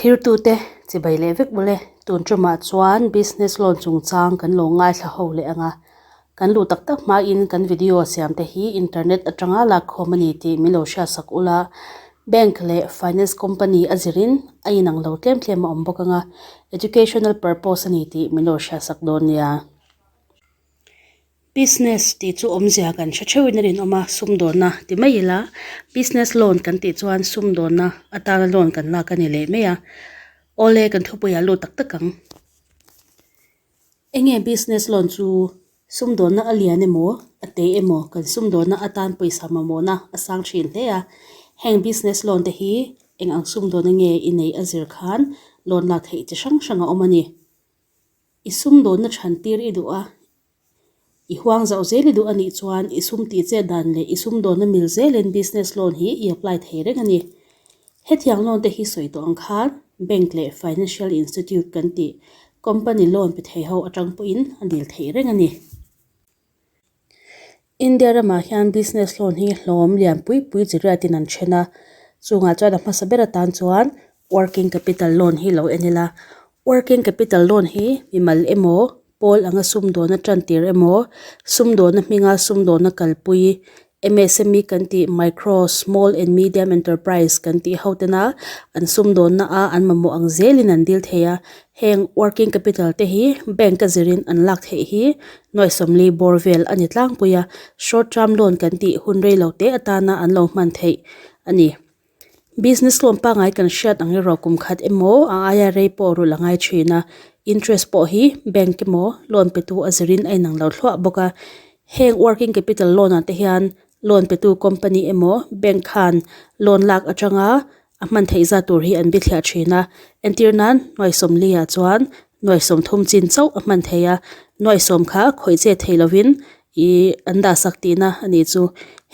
Thlirtute chibai leh vek bawlh e. Tun tumah chuan business loan chungchang kan lo ngaithla ho leh ang a. Kan luh tak tak hmain kan video siam te hi internet atanga lakkhawm a ni tih min lo hriatsak ula. Bank leh finance company a zirin a inang lo tlem tlem a awm bawk ang a. Educational purpose a ni tih min lo hriatsak dawn nia. Business tih chu awmzia kan hre theuhin a rinawm a, sumdawnna ti mai ila business loan kan tih chuan sumdawnna atana loan kan lak a ni leh mai a, awle kan thupuiah lut tak tak ang. Enge business loan chu sumdawnna a lian emaw a tei emaw kan sumdawnna atan pawisa mamawhna a sang thin hle a, heng business loan te hi eng ang sumdawnna nge i neih a zir khan loan lak theih chi hrang hrang a awm a ni. I sumdawnna chhan tir i duh a, i huang zauh zel i duh a nih chuan i sum tih chet dan leh i sumdawnna mil zelin business loan hi i apply thei reng a ni. Hetiang loan te hi sawi tawh ang khan bank leh financial institute kan tih company loan pe thei ho atang pawhin a dil theih reng a ni. India ramah hian business loan hi hlawm lian pui pui chi riatin an then a, chungah chuan a hmasa ber atan chuan working capital loan hi lo en ila. Working capital loan hi mimal emaw pawl anga sumdawna tan tir emaw sumdawna hminga sumdawna kalpui MSME kan tih micro, small and medium enterprise kan tih ho tena an sumdawnna a an mamawh ang zelin an dil thei a, heng working capital te hi bank a zirin an lak theih hi nuai sawmli bawr vel a ni tlangpui a, short term loan kan tih hun rei lo te atana an lo hman theih a ni. Business loan pangngai kan hriat ang erawh kum khat emaw a aia rei pawh rulh a ngai thin a, interest pawh hi bank emaw loan petu a zirin a inang lo thluah bawk a. Heng working capital loan ah te hian loan petu company emaw bank khan loan lak atanga a hman theih zat tur hi an bithliah thin a, entir nan nuai sawmli ah chuan nuai sawmthum chin chauh a hman thei a, nuai sawm kha khawih che thei lovin Ih an dah sak tihna a nih chu.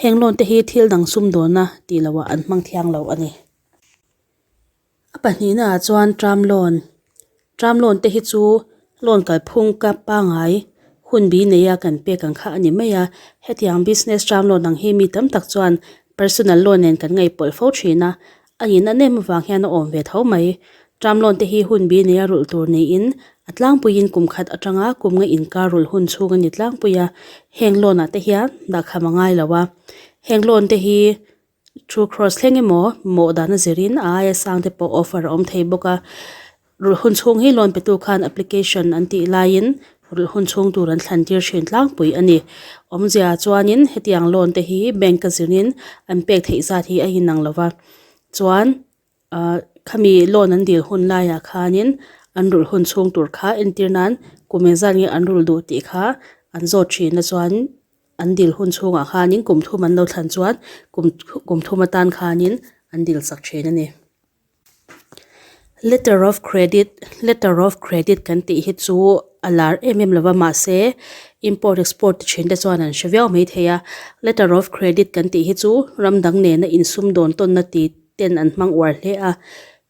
Heng loan te hi thil dang sum dawnna tih loh ah an hmang thiang lo a ni. A pahnihna ah chuan term loan. Term loan te hi chu loan kalphung ka pangai hun bi nei a kan pek ang kha a ni mai a. Hetiang business term loan ang hi mi tam tak chuan personal loan nen kan ngaihpawlh fo thin a. A in an em avang hian a awm ve tho mai. Term loan te hi hun bi neia rulh tur niin a tlangpuiin kum khat atanga kum nga inkar rulh hun chhung a ni tlangpui a, heng loan ah te hian dahkham a ngai lo a. Heng loan te hi two crores thleng emaw mawh dan a zirin a aia sang te pawh offer a awm thei bawk a. Rulh hun chhung hi loan petu khan application an tih laiin rulh hun chhung tur an thlan tir thin tlangpui a ni. Awmzia chuanin hetiang loan te hi bank a zirin an pek theih zat hi a inang lo va, chuan ahh khami loan an dil hun laiah khanin an rulh hun chhung tur kha entir nan kum engzat nge an rulh duh tih kha an zawt thin a chuan an dil hun chhungah khanin kum thum an lo thlan chuan kum kum thum atan khanin an dil chak thin a ni. Letter of credit letter of credit kan tih hi chu a lar em em lova mahse import export ti thin te chuan an hre viau maithei a letter of credit kan tih hi chu ram dang nena insum dawn tawnna tih ten an hmang uar hle a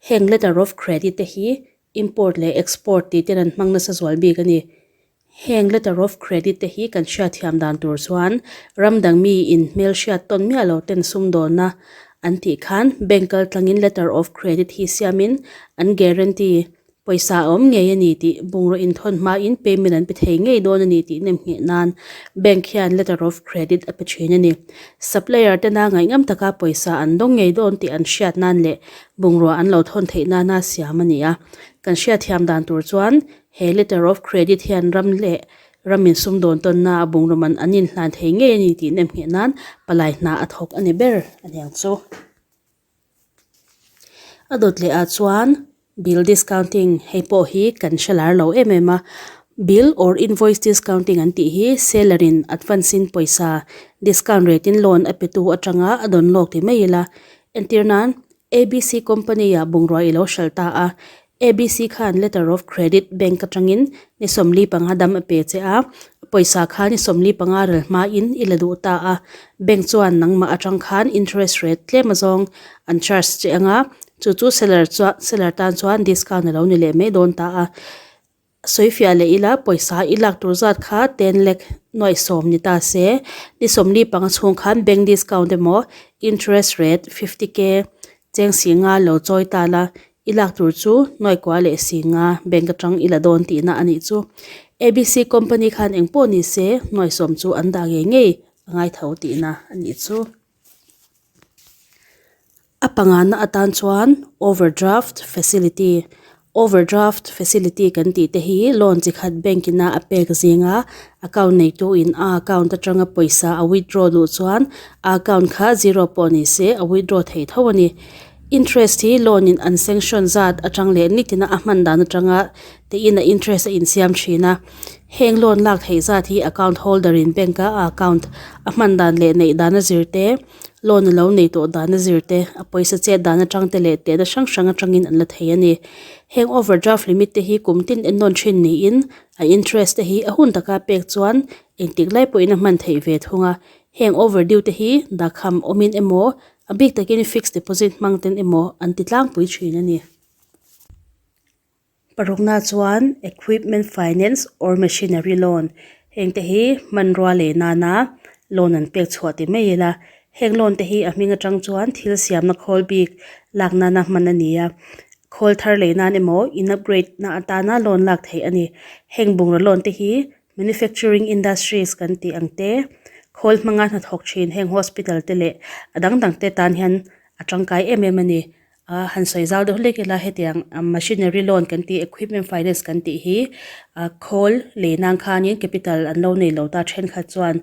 heng letter of credit te hi import leh export tih ten an hmang nasa zual bik a ni. Heng letter of credit te hi kan hriatthiam dan tur chuan ram dang mi in hmelhriat tawn miah lo ten sumdawnna an tih khan bank kal tlangin letter of credit hi siamin an guarantee pawisa a awm ngei a ni tih bungraw inthawn hmain payment an pe thei ngei dawn a ni tih nemngheh nan bank hian letter of credit a pe thin a ni. Supplier tena ngaihngam taka pawisa an dawng ngei dawn tih an hriat nan leh bungrua an lo thawn theih nana siam a ni a. Kan hriatthiam dan tur chuan He letter of credit hian ram leh ram in sumdawn tawnna a bungraw man an inhlan thei ngei a ni tih nemngheh nan palai hna a thawk a ni ber a niang chu. A dawt leh ah chuan bill discounting hei pawh hi kan hre lar lo em em a, bill or invoice discounting an tih hi seller in advance in pawisa discount rate in loan a pe tu atanga a dawn lawk ti mai ila entir nan ABC company ah bungrua i lo hralh ta a, ABC khan letter of credit bank atangin ni 45 dam a pe che a, pawisa kha ni 45 rel hmain i la duh ta a, bank chuan nangmah atang khan interest rate tlem azawng an charge che anga, chu chu seller chuan seller tan chuan discount a lo ni leh mai dawn ta a. Sawifiah leh ila pawisa i lak tur zat kha ten lek nuaih sawm ni ta se, ni 45 chhung khan bank discount emaw interest rate 50 k cheng si nga lo chawi ta la. I lak tur chu nuai kua leh singa bank atang i la dawn tihna a nih chu. ABC company khan eng pawh ni se nuai sawm chu an dah ngei ngei a ngai tho tihna a nih chu. A pangana atan chuan overdraft facility overdraft facility kan tih te hi loan chi khat bank ina a pek zinga account neitu in a account atanga pawisa a withdraw duh chuan a account kha zero pawh ni se a withdraw thei tho a ni. Interest hi loan in an sanction zat atang leh nitina a hman dan atanga te in a interest a insiam thin a. Heng loan lak theih zat hi account holder in bank a a account a hman dan leh neih dan a zir te loan a lo nei tawh dan a zir te a pawisa chet dan atang te leh tehna hrang hrang atangin an la thei a ni. Heng overdraft limit te hi kum tin ennawn thin niin a interest te hi a hun taka pek chuan engtik lai pawhin a hman theih ve thung a. Heng overdue te hi dakham awmin emaw A bik takin fixed deposit hmang ten emaw an ti tlangpui thin a ni. Parukna chuan equipment finance or machinery loan heng te hi hmanrua lei nana loan an pek chhuah ti mai ila. Heng loan te hi a hming atang chuan thil siamna khawl bik lak nana hman a ni a. Khawl thar lei nan emaw in upgrade na atana loan lak theih a ni. Heng bungraw loan te hi Manufacturing industries kan tih ang te, khawl hmanga hnathawk thin heng hospital te leh a dang dang te tan hian a tangkai em em a ni. Aa han sawi zau deuh hlek ila hetiang machinery loan kan tih equipment finance kan tih hi aa khawl lei nan khanin capital an lo nei lo ta thenkhat chuan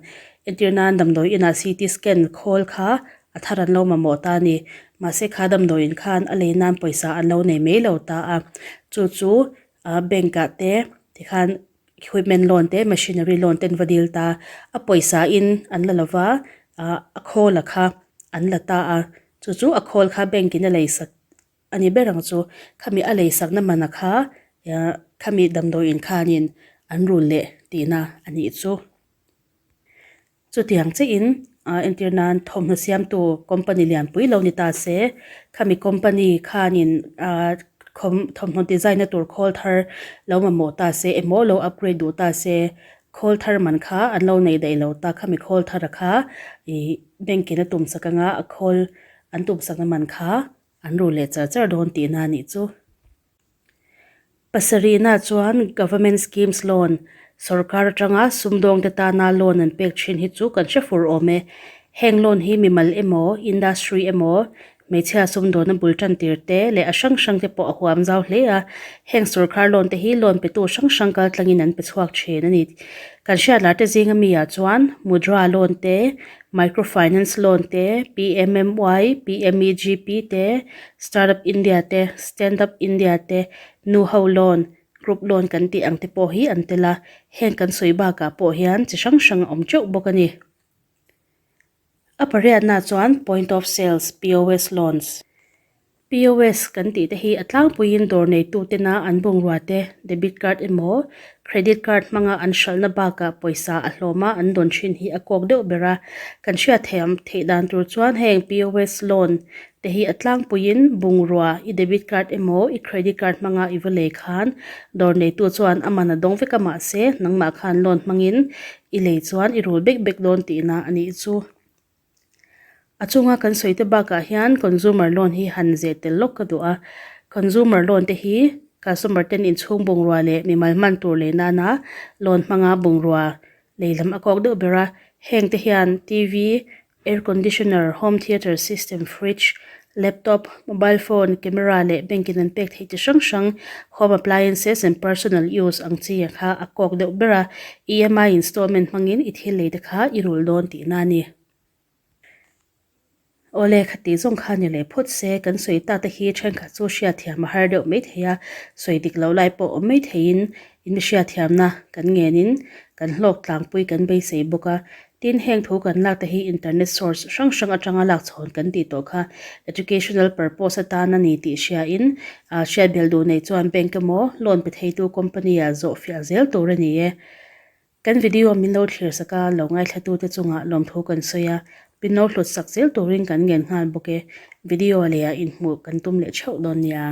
entir nan damdawi inah CT scan khawl kha a thar an lo mamawh ta a ni. Mahse kha damdawiin khan a lei nan pawisa an lo nei mai lo ta a chu chu aa bank ah te tikhan. Equipment loan te machinery loan te an va dil ta a pawisa in an la lova ah a khawl a kha an la ta a chu chu a khawl kha bank in a lei sak a ni ber ang chu khami a lei sak na man a kha ah khami damdawi in khanin an rul leh tihna a nih chu. Chutiang chiahin entir nan thawmhnaw siamtu company lianpui lo ni ta se, khami company khanin thawmhnaw design na tur khawl thar lo mamawh ta se emaw lo upgrade duh ta se, khawl thar man kha an lo nei daih lo ta, khami khawl thar a kha ih bank in a tum sak anga a khawl an tum sakna man kha an rul leh char char dawn tihna a nih chu. Pasarihna chuan Government Schemes Loan, sorkar atanga sumdawngte tana loan an pek thin hi chu kan hre fur awm e. Heng loan hi mimal emaw, industry emaw, hmeichhia sumdawna bul tan tir te leh a hrang hrang te pawh a huam zau hle a. Heng sorkar loan te hi loan petu hrang hrang kal tlangin an pe chhuak thin a ni. Kan hriatlar te zinga mi ah chuan Mudra loan te, Micro Finance loan te, PMMY, PMEGP te, Startup India te, Stand Up India te, Nu ho loan, Group loan kan tih ang te pawh hi an tel a, heng kan sawi bakah pawh hian chi hrang hrang a awm teuh bawk a ni. A pariatna chuan Point of Sales, POS, loans. POS kan tih te hi a tlangpuiin dawr neitu tena an bungrua te debit card emaw credit card hmanga an hralhna bakah pawisa a hlawma an dawn thin hi a kawk deuh ber a. Kan hriat theih theih dan tur chuan heng POS loan te hi a tlangpuiin bungrua i debit card emaw i credit card hmanga i va lei khan dawr neitu chuan a man a dawng vek a mahse nangmah khan loan hmangin i lei chuan i rul bek bek dawn tihna a nih chu. A chunga kan sawi te bakah hian consumer loan hi han zeh tel lawk ka duh a, consumer loan te hi customer ten inchhung bungrua leh mimal hman tur lei nana loan hmanga bungrua lei lam a kawk deuh ber a, heng te hian T_V, air conditioner, home theatre system, fridge, laptop, mobile phone, camera leh bank in an pek theih chi hrang hrang home appliances and personal use ang chi kha a kawk deuh ber a, E_M_I installment hmangin i thil lei te kha i rul dawn tihna a ni. Awle, khati zawng kha ni leh phawt se, kan sawi ta te hi thenkhat chu hriatthiam a har deuh mai thei a, sawi dik loh lai pawh awm mai theiin in hriatthiamna kan ngenin kan hlawk tlangpui kan beisei bawk a. Tin, heng thu kan lak te hi internet source hrang hrang atanga lak chhawn kan tih tawh kha educational purpose atan a ni tih hriain hriat belh duh nei chuan bank emaw loan pe theitu company ah zawh fiah zel tur a ni e. Kan video min lo thlir sak a, lo ngaithlatute chungah lawmthu kan sawi a, min lo hlut sak zel turin kan ngen nghal bawk e. Video leh ah inhmuh kan tum leh theuh dawn nia.